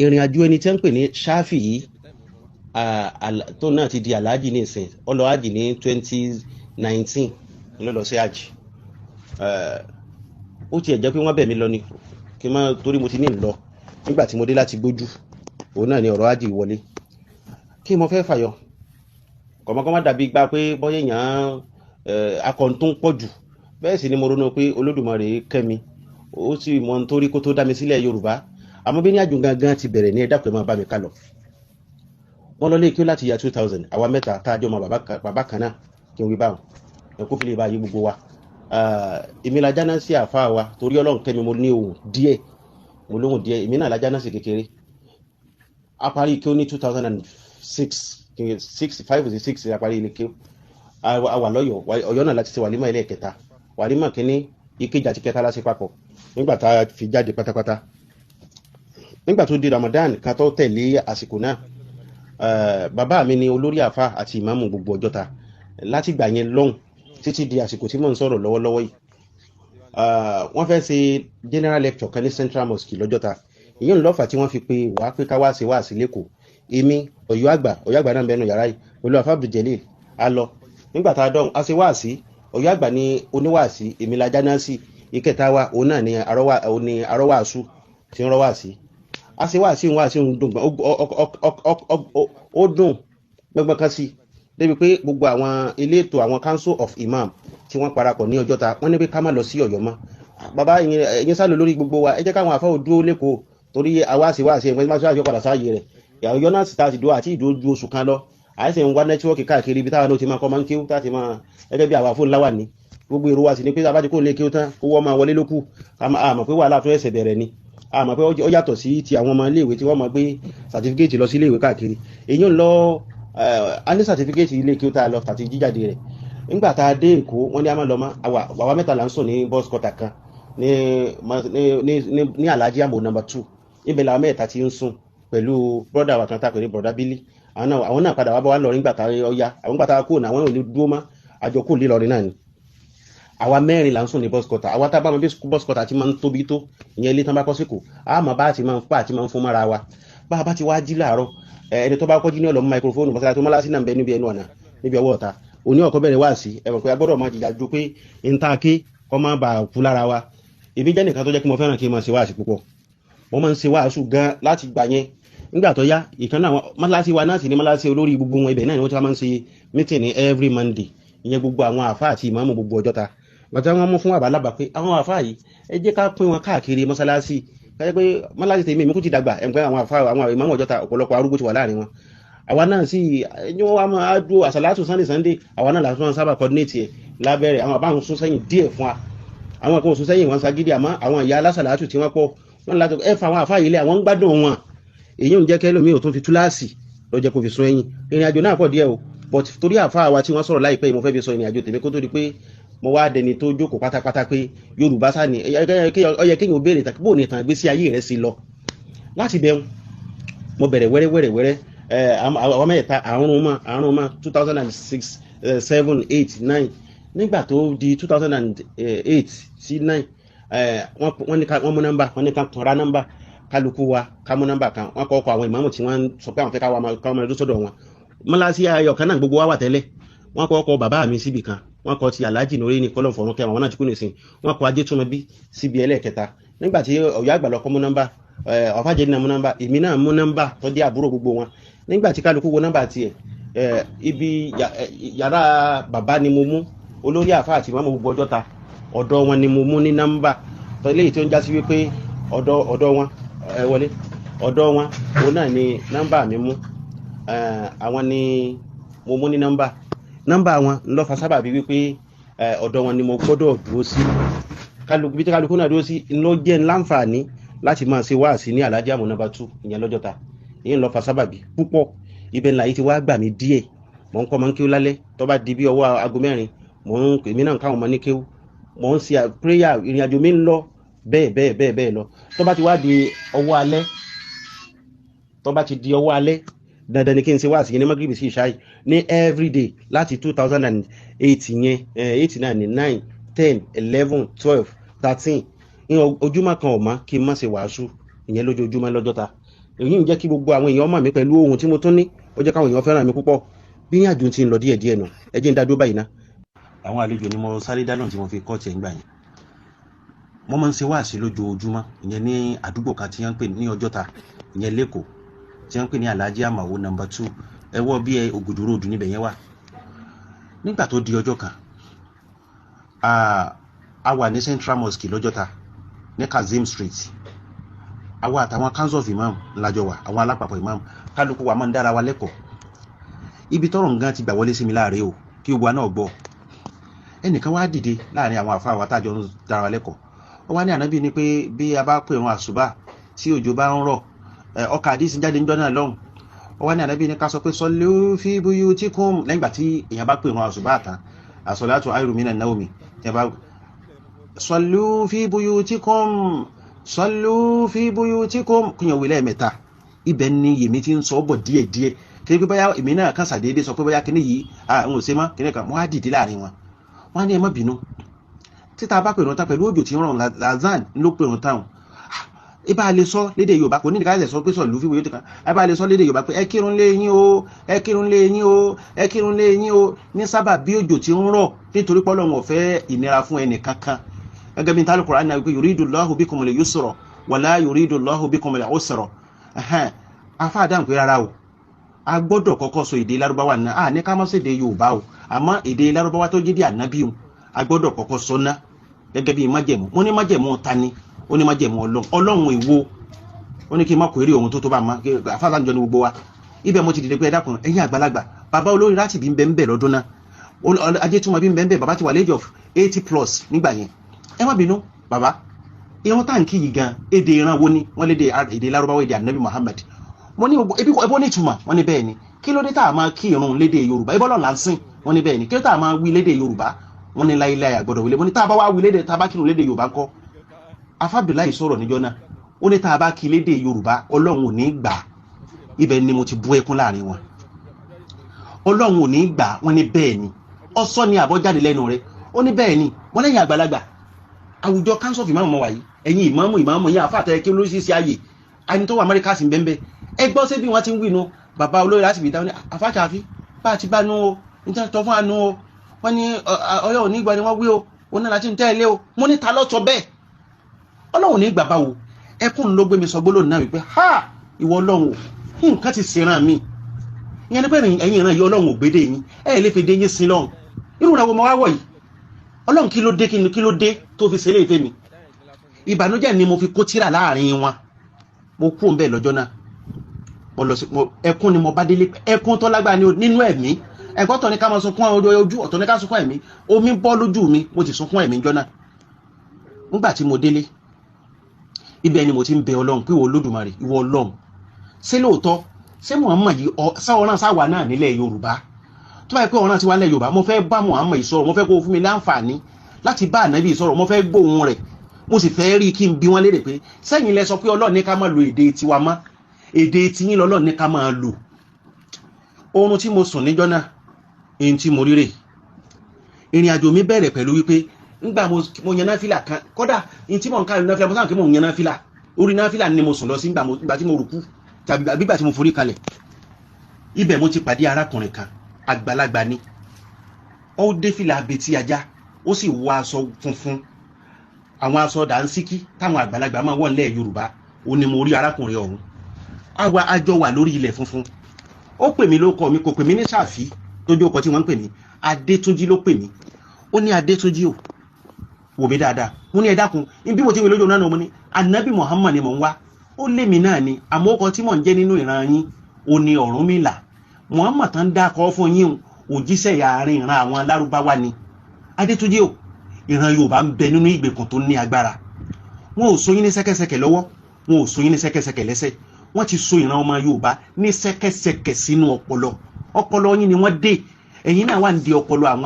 Ìrìn àjò ẹni tí wọ́n ń pè ní Ṣáfì yìí tó náà ti di aláàjì ní ìsìn, ó lọ àjì ní 2019 ló lọ sí àjì. Ó tiẹ̀ jẹ́ pé wọ́n bẹ̀ mí lọ ni kí n má torí mo ti ní lọ nígbà tí mo dé láti gbójú, òun náà ni ọ̀rọ̀ àjì wọlé. Kí mo fẹ́ fàyọ kọ̀mọ́kọ́mọ́ dàbí gba pé bọ́yá èèyàn akọni tó ń pọ̀ jù bẹ́ẹ̀ sì ni mo ronú pé Olódùmarè kẹ́ mi, ó sì mọ nítorí kó tó dá mi sílẹ̀ Yorùbá. Àmọ́ bí ní àjò gangan ti bẹ̀rẹ̀ ní, ẹ dákun, ẹ máa bá mi ká lọ. Wọ́n lọ lé kí ó láti ya 2000, àwa mẹ́ta tá a jọ mọ bàbá kan náà, kí n wí báwọn ẹ kó fi lè bá yí gbogbo wa. Èmi la jáná sí àfa wa torí Ọlọ́run kẹ́mi, mo ní ohùn díẹ̀, mo lóhùn díẹ̀, èmi náà la jáná sí kékeré. A parí kí ó ní 2006, six, five or six, a parí ilé kí ó a wà lọ́yọ̀ọ́. Ọ̀yọ́ náà láti ṣe wàlímà ẹlẹ́ẹ̀kẹta, wàlímà kínní, ìkejì àti kẹta láti papọ̀ nígbà tá a fi jáde pátápátá. Nígbà tó di Ramadan ká tó tẹ̀lé àsìkò náà, bàbá mi ni olórí àfa àti ìmáàmù gbogbo Ọjọ́ta láti gbà yẹn lọ́hùn títí di àsìkò tí mò ń sọ̀rọ̀ lọ́wọ́lọ́wọ́ yìí. Wọ́n fẹ́ ṣe general lecture kan ní Central Mosque lọ́jọ́ta. Ìyẹn ń lọ́fà tí wọ́n fi pe wá pé ká wá ṣe wá sí lẹ́kọ̀ọ́. Èmi, Ọ̀yọ́ àgbà, Ọ̀yọ́ àgbà náà bẹnu yàrá yìí pẹ̀lú afa Abdul, a lọ. Nígbà tá a dọ̀hún, a ṣe wá sí. Ọ̀yọ́ àgbà ní oníwàásí, èmi la jáná sí. Ìkẹta wa, òun náà ní arọ́wàásù tí ń rọ́wàásí. A ṣe wáàsí, òun wáàsí, òun dùn, ó dùn gbẹngbẹng kan sí débi pé gbogbo àwọn elétò, àwọn Council of Imam tí wọ́n parapọ̀ ní Ọjọ́ta, wọ́n ní pé ká má lọ sí Ọ̀yọ́ mọ́. Bàbá ìyẹn sálò lórí gbogbo wa, ẹ jẹ́ káwọn àfáà dúró lẹ́kọ̀ọ́ torí àwa sì wá sí ẹ̀gbọ́n tí wọ́n padà sáàyè rẹ̀. Ọ̀yọ́ náà sì ta sì dúró àti ìdúró ju oṣù kan lọ. Àìsàn ń wá network káàkiri ibi táwọn náà ti máa kọ́ máa ń kéwú tá ti máa gẹ́gẹ́ bí àwa fóònù láwà ní gbogbo èrò wa sì ni pé tá a bá ti kó lè kéwú tán, kó wọ́n máa wọlé lókù. Àmọ̀ pé wàhálà tó ẹsẹ̀ bẹ̀rẹ̀ ni, àmọ̀ pé ó yàtọ̀ sí ti àwọn ọmọ iléèwé tí wọ́n máa gbé certificate lọ sí iléèwé káàkiri. Èyí ń lọ, a ní certificate ilé kéwú tá a lọ àti jíjáde rẹ̀. Nígbà tá a dé Èkó, wọ́n ní a máa lọ mọ́. Àwa mẹ́ta là ń sùn ní bus quarter kan ní Alhaji Ambo number 2. Ibẹ̀ làwọn mẹ́ta ti ń sùn pẹ̀lú brother wa kan tá a pè ní Brother Billy. Àwọn náà padà wá bá wa lọ nígbà tá a yá. Àwọn gbà tá a kúrò náà, àwọn ò lè dúró mọ́, àjọ kò lè lọrin náà ni. Àwa mẹ́rin là ń sùn ní bus quarter. Àwa tá a bá wọn bí bus quarter ti máa ń tóbi tó, ìyẹn ilé tán bá kọ́ sí kò, a máa bá ti máa ń pa àti máa ń fún mára wa. Bá a bá ti wá jí láàárọ̀, ẹni tó bá kọ́ jí ní ọ̀lọ́mú microphone mọ́sálásí tó mọ́lásí náà ń bẹ níbi ẹnu ọ̀nà níbi ọwọ́ ọ̀ta òní ọ̀kọ́ bẹ̀rẹ̀ wá sí. Ẹ mọ̀ pé a gbọ́dọ̀ máa jìjà ju pé n ta ké kọ́ máa bà kú lára wa. Èmi jẹ́ nìkan tó jẹ́ kí mo fẹ́ràn kí n máa ṣe wáàsí púpọ̀. Mo máa ń ṣe wáàsù gan láti gbà yẹn. Nígbà tó yá, ìkan náà mọ́sálásí wa náà sì ní mọ́sálásí olórí gbogbo wọn, ibẹ̀ náà ni wọ́n ti máa ń ṣe meeting ní every Monday, ìyẹn gbogbo àwọn àfa àti ìmáàmù gbogbo Ọjọ́ta. Bàtà wọn mú fún àbálábà pé àwọn àfa yìí, ẹ jẹ́ ká pín wọn káàkiri mọ́sálásí, kájẹ́ pé mọ́sálásí tèmi, èmi kú ti dàgbà ẹ̀ǹpẹ́ àwọn àfa, àwọn ìmáàmù Ọjọ́ta, ọ̀pọ̀lọpọ̀ arúgbó ti wà láàrin wọn. Àwa náà sì ní wọ́n wá máa dúró àsàlátù Sunday Sunday, àwa náà làtún sábà coordinate ẹ̀ lábẹ́rẹ̀. Àwọn àbáwọn sún sẹ́yìn díẹ̀ fún wa, àwọn kan sún sẹ́yìn, wọn sagídí. Àmọ́ àwọn ìyá alásàlátù tí wọ́n pọ̀ wọ́n láti ẹ fa àwọn àfa yìí lé, àwọn ń gbádùn wọn. Èyí ń jẹ́ kẹ́lòmíì ò tún fi túláàsì ló jẹ́ kó fi sún ẹ̀yìn. Ìrìn àjò náà pọ̀ díẹ̀ o, but torí àfa wa tí wọ́n sọ̀rọ̀ láìpẹ́ yìí, mo fẹ́ fi sọ ìrìn àjò tèmi kó tó di pé mo wá dẹni tó jókòó pátápátá pé Yorùbá sá ni ó yẹ kéèyàn béèrè tàbí bóun ní ìtàn ìgbésí ayé rẹ̀ sí lọ. Láti bẹ̀rù mo bẹ̀rẹ̀ wẹ́rẹ́ wẹ́rẹ́ wẹ́rẹ́. Àwọn mẹ́ta àrùn mọ́ 2006, 7, 8, 9. Nígbà tó di 2008 sí 9, wọ́n ní wọ́n mú nọ́mbà, wọ́n ní ká tọ́ra nọ́mbà kálukú wa, ká mú nọ́mbà kan. Wọ́n kọ́ ọkọ̀ àwọn ìmáàmù tí wọ́n sọ pé àwọn fẹ́ ká máa dúró sọ́dọ̀ wọn. Mọ́láṣí ayọ̀ kan náà gbogbo wa wà tẹ́lẹ̀. Wọ́n kọ́ ọkọ̀ bàbá mi síbì kan, wọ́n kọ́ ti Alhaji Nureni kọ́lọ̀ fọ̀rún kẹwàá, wọn náà ti kú nìsín. Wọ́n kọ́ Ajétúnmọ́bí síbi ẹlẹ́ẹ̀kẹta. Nígbà tí Ọ̀yọ́ àgbà lọ kọ́ mú nọ́mbà, Ọ̀fàjẹ́ náà mú nọ́mbà, èmi náà mú nọ́mbà tó jẹ́ àbúrò gbogbo wọn. Nígbà tí kálukú wo nọ́mbà tiẹ̀, ibi yàrá bàbá ni mo mú, olórí àfa àti ìmáàmù gbogbo Ọjọ́ta, ọ̀dọ̀ wọn ni mo mú ní nọ́mbà tó léyìí tó ń já sí wípé ọ̀dọ̀ wọn ẹ wọlé, ọ̀dọ̀ wọn òun náà ni nọ́mbà mi mú. Àwọn ni mo mú ní nọ́mbà. Nọ́mbà wọn ló fa sábàbí wípé ọ̀dọ̀ wọn ni mo gbọ́dọ̀ dúró sí. Kálukú bí tí kálukú náà dúró sí ló jẹ́ láǹfààní láti máa ṣe wáàsí ní Alhaji Àmọ́ number 2, ìyẹn lọ́jọ́ta. Ìyẹn ló fa sábàbí púpọ̀. Ibẹ̀ ńlá yìí ti wá gbà mí díẹ̀. Mò ń kọ́ máa ń kéwú lálẹ́, tó bá di bí ọwọ́ aago 4, mò ń èmi náà káwọn ọmọ ní kéwú, mò ń ṣe prayer. Ìrìn àjò mi ń lọ bẹ́ẹ̀ bẹ́ẹ̀ bẹ́ẹ̀ bẹ́ẹ̀ lọ. Tó bá ti wá di ọwọ́ alẹ́, tó bá ti di ọwọ́ alẹ́, dandan ni kí n ṣe wáàsí ní magribi sí ìṣáì ní everyday láti 2008 yẹn, 8, 9, 9, 10, 11, 12, 13. Ojúmọ́ kan ò mọ́ kí n má ṣe wàásù, ìyẹn lójoojúmọ́ lọ́jọ́ta. Èyí ń jẹ́ kí gbogbo àwọn èèyàn mọ̀ mí pẹ̀lú ohun tí mo tún ní. Ó jẹ́ káwọn èèyàn fẹ́ràn mi púpọ̀. Bí ní àjò ti ń lọ díẹ̀díẹ̀ nù, ẹ jẹ́ ń dá dúró báyìí ná. Àwọn àlejò ni mo sáré dáná tí mo fi kọ́ tiẹ̀ ń gbà yẹn. Wọ́n máa ń ṣe wáàsí lójoojúmọ́, ìyẹn ní àdúgbò kan tí wọ́n ń pè ní Ọjọ́ta, ìyẹn l'Ékòó, tí wọ́n ń pè ní Alhaji Amao No. 2, ẹ wọ́ bí ẹ Ògùdù Road níbẹ̀ yẹn wà. Nígbà tó di ọjọ́ kan, a wà ní Central Mosque lọ́jọ́ta ní Kazeem Street. Àwa àtàwọn Council of Imam ńlájọ wà, àwọn alápapọ̀ imam, kálukú wa máa ń dára wa lẹ́kọ̀ọ́. Ibi tọ́rọ̀ nǹkan ti gbà wọlé sí mi láàrin o, kí gbogbo wa náà gbọ́. Ẹnìkan wá dìde láàrin àwọn àfa wa tájọ ń dára wa lẹ́kọ̀ọ́. Ó wá ní ànábì ni pé bí a bá pè wọn àṣùbà tí òjò bá ń rọ̀, ọkà àdìsí jáde níjọ́ náà lọ́hùn. Ó wá ní ànábì ní ká sọ pé sallu fi buyutikum lẹ́yìn ìgbà tí èèyàn bá pè wọn àṣùbà tán, as-salatu khayrun minan nawmi, tí a bá sallu fi buyutikum, sallu fi buyutikum, kíyàn wí lẹ́ẹ̀mẹ́ta. Ibẹ̀ ni yèmí ti ń sọ bọ̀ díẹ̀díẹ̀, kí pé bóyá èmi náà kàn sàdédé sọ pé bóyá kíní yìí àwọn ò ṣe mọ́ kíní kan. Wọ́n á dìde láàrin wọn, wọ́n á ní ẹ má bínú, títa bá pèrò tán pẹ̀lú òjò tí ń rọ̀, lazan ló pèrò táwọn ibà lè sọ lédè Yorùbá, kò ní ìdíkà lè sọ pé sọ lùfí wòye tó kan, ibà lè sọ lédè Yorùbá pé ẹ kírun lé yín o, ẹ kírun lé yín o, ẹ kírun lé yín o, ní sábà bí òjò tí ń rọ̀, nítorí pé Ọlọ́run ò fẹ́ ìnira fún ẹnì kankan, gẹ́gẹ́ bí ntàlù Kùránì náà wípé yuridullahu bikumul yusra wala yuridullahu bikumul usra. Afa dáhùn pé rárá o, a gbọ́dọ̀ kọ́kọ́ sọ èdè Lárúbáwá náà, a ní ká má ṣèdè Yorùbá o, àmọ́ èdè Lárúbáwá tó jẹ́ dé ànábì o, a gbọ́dọ̀ kọ́kọ́ sọ ná gẹ́gẹ́ bí májẹ̀mú. Mo ní májẹ̀mú ta ni? Ó ní májẹ̀mú Ọlọ́run. Ọlọ́run èwo? Ó ní kí n má kó eré ohun tó bá ma àfáàsá jọ ní gbogbo wa. Ibẹ̀ mo ti dìde pé ẹ dákun, ẹ̀yin àgbàlagbà, bàbá olórí láti bí ń bẹ ń bẹ lọ́dún náà, Ajétúmọ̀ bí ń bẹ ń bẹ, bàbá ti wà lage of 80+ nígbà yẹn. Ẹ má bínú bàbá, irun táǹkì yìí gan, èdè ìran wo ni? Wọ́n lédè èdè Lárúbáwá, èdè Ànábì Muhammad. Mo ní ebi ẹbọ ní ìtumọ̀. Wọ́n ní bẹ́ẹ̀ ni. Kí ló dé tá a máa kí irun lédè Yorùbá? Ibọ́ lọ́la ń sìn. Wọ́n ní bẹ́ẹ̀ ni. Kí ló tá a máa wí lédè Yorùbá? Wọ́n ní láíláí, àgbọ̀dọ̀ wílé. Mo ní tá a bá wá wí lédè, tá a bá kírun lédè Yorùbá ńkọ́? Afábìláì sọ̀rọ̀ níjọ́ náà, ó ní tá a bá kí lédè Yorùbá, Ọlọ́run ò ní gbà. Ibẹ̀ ni mo ti bú ẹkún láàrin wọn. Ọlọ́run ò ní gbà? Wọ́n ní bẹ́ẹ̀ ni. Ọsọ ni àbọ̀jáde lẹ́nu rẹ̀. Ó ní bẹ́ẹ̀ ni. Wọ́n lẹ́yìn àgbàlagbà àwùjọ Council of Imam mọ̀ wáyé, ẹ̀yin ìmáàmù, ìmáàmù yín àfàtẹ́ kí olóṣìṣẹ́ ààyè ẹni tó wà Amẹ́ríkà sí bẹ́ẹ̀. Ẹ gbọ́ sí bí wọ́n ti ń wí nu. Bàbá olóyè láti fi dáhùn ní àfàkàfí bá a ti bá nu o, nítorí tọ́ fún àánú o. Wọ́n ní ọyọ́ òní ìgbà ni wọ́n wí o, òun náà láti ń tẹ́lẹ̀ o. Mo ní ta lọ́tọ̀ bẹ́ẹ̀? Ọlọ́run ní ìgbà báwo? Ẹkún ló gbé mi sọ gbólóhùn náà wípé ha, ìwọ Ọlọ́run o, nǹkan ti ṣèràn mi. Ìyẹn ni pé ẹ̀yin ìran yìí, Ọlọ́run ò gbédè yín, ẹ̀ lè fi dé yín sin lọ́hùn. Irú ìrànwọ́ mo wá wọ̀ yìí, Ọlọ́run, kí ló dé? Kí ló dé tó fi ṣeré ìfẹ́ mi? Ìbànújẹ́ ni mo fi kó tíra láàrin wọn. Mo kú òun bẹ́ẹ̀ lọ́jọ́ náà, mo lọ sí ẹkún ni mo bá délé, ẹkún tó lágbára ni nínú ẹ̀mí. Ẹ̀kọ́ tọ̀ ní ká máa sunkún ojú, ọ̀tọ̀ ní ká sunkún ẹ̀mí. Omi bọ́ lójú mi, mo ti sunkún ẹ̀mí jọ́ náà. Nígbà tí mo délé, ibẹ̀ ni mo ti ń bẹ Ọlọ́run pé ìwọ Olódùmarè, ìwọ Ọlọ́run, ṣé lóòótọ́, ṣé Muhammad yìí sáwọ́rán sáwà náà nílẹ̀ Yorùbá? Tó bá yẹ pé ọ̀ràn ti wá nílẹ̀ Yorùbá, mo fẹ́ bá Muhammad yìí sọ̀rọ̀, mo fẹ́ kó o fún mi láǹfààní láti bá ànábì sọ̀rọ̀, mo fẹ́ gbóhùn rẹ̀, mo sì fẹ́ rí kí n bi wọ́n léèrè pé sẹ́yìn lẹ sọ pé Ọlọ́run ní ká máa lo èdè tiwa mọ́, èdè tiyín lọ́lọ́run ní ká máa lò. Oorun tí mo sùn níjọ́ náà, èyí tí mo rí rè, ìrìn àjò mi bẹ̀rẹ̀ pẹ̀lú wípé ńgbà mo yan náfìlà kan, kódà ní tí mò ń ká náfìlà, mo sáà kí mò ń yan náfìlà, orí náfìlà ni mo sùn lọ sí ìgbà tí mo rùkú tàbí ìgbà tí mo forí kalẹ̀. Ibẹ̀ mo ti pàdé arákùnrin kan, àgbàlagbà ni. Ó dé fìlà abetí ajá, ó sì wọ aṣọ funfun, àwọn aṣọ dànsíkí táwọn àgbàlagbà máa wọ̀ nílẹ̀ Yorùbá. Ó ní mo rí arákùnrin ọ̀hún, àwa àjọ wà lórí ilẹ̀ funfun. Ó pè mí lóko mi, kò pè mí ní Ṣàfí tójú ọkọ tí wọ́n ń pè mí, Adétúnjí ló pè mí. Ó ní, "Adétúnjí o, wò mí dáadáa." Mo ní, "Ẹ dákun, bí mo ti wí lójú náà." Mo ní, "Anabi Muhammad ni mò ń wá." Ó lé mi náà ni, àmọ́ ọkọ tí mò ń jẹ́ nínú ìran yín ó ní Ọ̀rúnmìlà. Muhammad tán dákọ̀ fún yín o, òjíṣẹ́ àárín ìran àwọn Lárúbáwá ni. Adétúnjí o, ìran Yorùbá ń bẹ nínú ìgbèkùn tó ní agbára. Wọn ò so yín ní ṣẹ́kẹ́ṣẹkẹ̀ lọ́wọ́, wọn ò so yín ní ṣẹ́kẹ́ṣẹkẹ̀ lẹ́sẹ̀, wọ́n ti so ìran ọmọ Yorùbá ní ṣẹ́kẹ́ṣẹkẹ̀ sínú ọpọlọ. Ọpọlọ yín ni wọ́n dé, ẹ̀yin náà wà ń di ọpọlọ àwọn